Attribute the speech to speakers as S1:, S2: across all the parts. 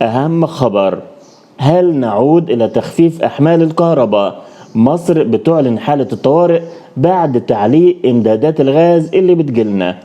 S1: أهم خبر: هل نعود إلى تخفيف أحمال الكهرباء؟ مصر بتعلن حالة الطوارئ بعد تعليق إمدادات الغاز اللي بتجيلنا.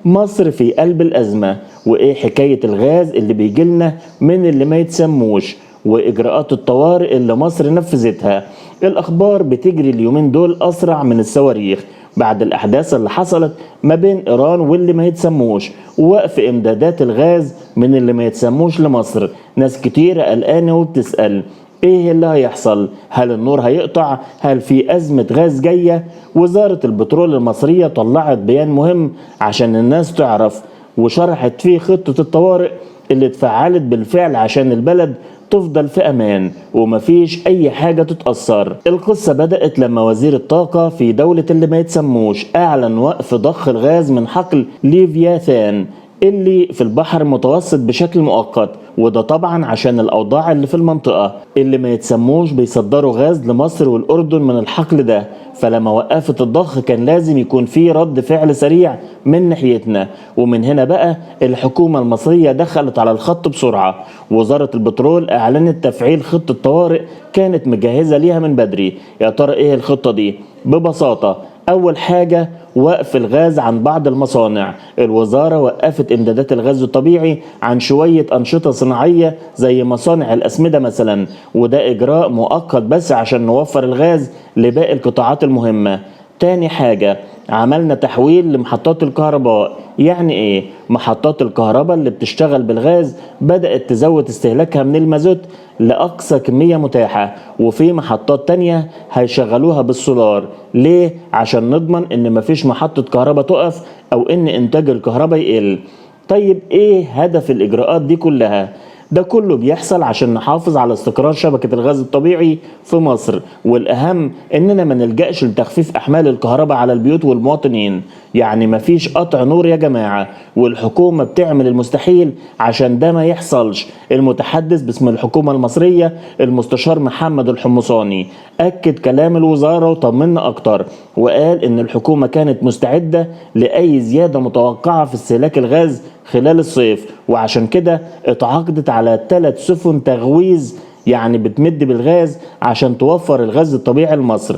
S1: مصر في قلب الأزمة، وإيه حكاية الغاز اللي بيجيلنا من اللي ما يتسموش، وإجراءات الطوارئ اللي مصر نفذتها. الأخبار بتجري اليومين دول أسرع من الصواريخ بعد الأحداث اللي حصلت ما بين إيران واللي ما يتسموش، ووقف إمدادات الغاز من اللي ما يتسموش لمصر. ناس كتيرة قلقانة وبتسأل ايه اللي هيحصل؟ هل النور هيقطع؟ هل في أزمة غاز جاية؟ وزارة البترول المصرية طلعت بيان مهم عشان الناس تعرف، وشرحت فيه خطة الطوارئ اللي اتفعلت بالفعل عشان البلد تفضل في أمان ومفيش أي حاجة تتأثر. القصة بدأت لما وزير الطاقة في دولة اللي ما يتسموش أعلن وقف ضخ الغاز من حقل ليفياثان اللي في البحر المتوسط بشكل مؤقت، وده طبعا عشان الأوضاع اللي في المنطقة. اللي ما يتسموش بيصدروا غاز لمصر والأردن من الحقل ده، فلما وقفت الضخ كان لازم يكون في رد فعل سريع من ناحيتنا. ومن هنا بقى الحكومة المصرية دخلت على الخط بسرعة. وزارة البترول أعلنت تفعيل خطة طوارئ كانت مجهزة ليها من بدري. يا ترى إيه الخطة دي؟ ببساطة، أول حاجة وقف الغاز عن بعض المصانع. الوزارة وقفت إمدادات الغاز الطبيعي عن شوية أنشطة صناعية زي مصانع الأسمدة مثلا، وده إجراء مؤقت بس عشان نوفر الغاز لباقي القطاعات المهمة. تاني حاجة، عملنا تحويل لمحطات الكهرباء. يعني ايه؟ محطات الكهرباء اللي بتشتغل بالغاز بدأت تزود استهلاكها من المازوت لأقصى كمية متاحة، وفي محطات تانية هيشغلوها بالسولار. ليه؟ عشان نضمن ان مفيش محطة كهرباء تقف او ان انتاج الكهرباء يقل. طيب ايه هدف الاجراءات دي كلها؟ ده كله بيحصل عشان نحافظ على استقرار شبكة الغاز الطبيعي في مصر، والأهم إننا ما نلجأش لتخفيف أحمال الكهرباء على البيوت والمواطنين. يعني مفيش قطع نور يا جماعة، والحكومة بتعمل المستحيل عشان ده ما يحصلش. المتحدث باسم الحكومة المصرية المستشار محمد الحمصاني أكد كلام الوزارة وطمنا أكتر، وقال إن الحكومة كانت مستعدة لأي زيادة متوقعة في استهلاك الغاز خلال الصيف، وعشان كده اتعاقدت على 3 سفن تغويز، يعني بتمد بالغاز عشان توفر الغاز الطبيعي لمصر.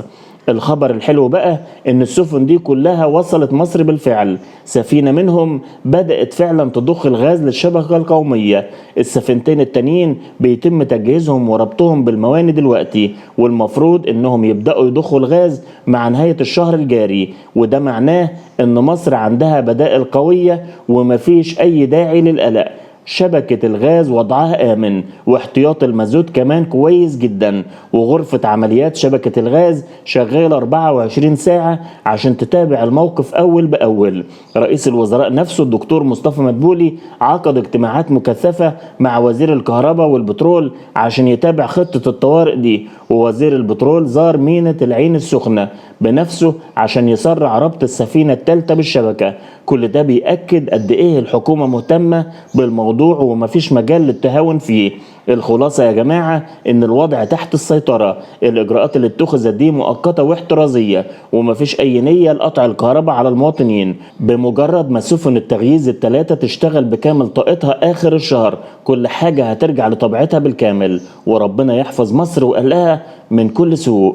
S1: الخبر الحلو بقى ان السفن دي كلها وصلت مصر بالفعل. سفينة منهم بدأت فعلا تضخ الغاز للشبكة القومية. السفينتين التانيين بيتم تجهيزهم وربطهم بالمواني دلوقتي، والمفروض انهم يبدأوا يضخوا الغاز مع نهاية الشهر الجاري. وده معناه ان مصر عندها بدائل قوية ومفيش اي داعي للقلق. شبكة الغاز وضعها آمن، واحتياط المازوت كمان كويس جدا، وغرفة عمليات شبكة الغاز شغالة 24 ساعة عشان تتابع الموقف أول بأول. رئيس الوزراء نفسه الدكتور مصطفى مدبولي عقد اجتماعات مكثفة مع وزير الكهرباء والبترول عشان يتابع خطة الطوارئ دي، ووزير البترول زار ميناء العين السخنة بنفسه عشان يسرع ربط السفينة الثالثة بالشبكة. كل ده بيأكد قد إيه الحكومة مهتمة بالموضوع ومفيش مجال للتهاون فيه. الخلاصة يا جماعة إن الوضع تحت السيطرة، الإجراءات اللي اتخذت دي مؤقتة واحترازية، ومفيش أي نية لقطع الكهرباء على المواطنين. بمجرد ما سفن التغييز الثلاثة تشتغل بكامل طاقتها آخر الشهر، كل حاجة هترجع لطبيعتها بالكامل، وربنا يحفظ مصر وأهلها من كل سوء.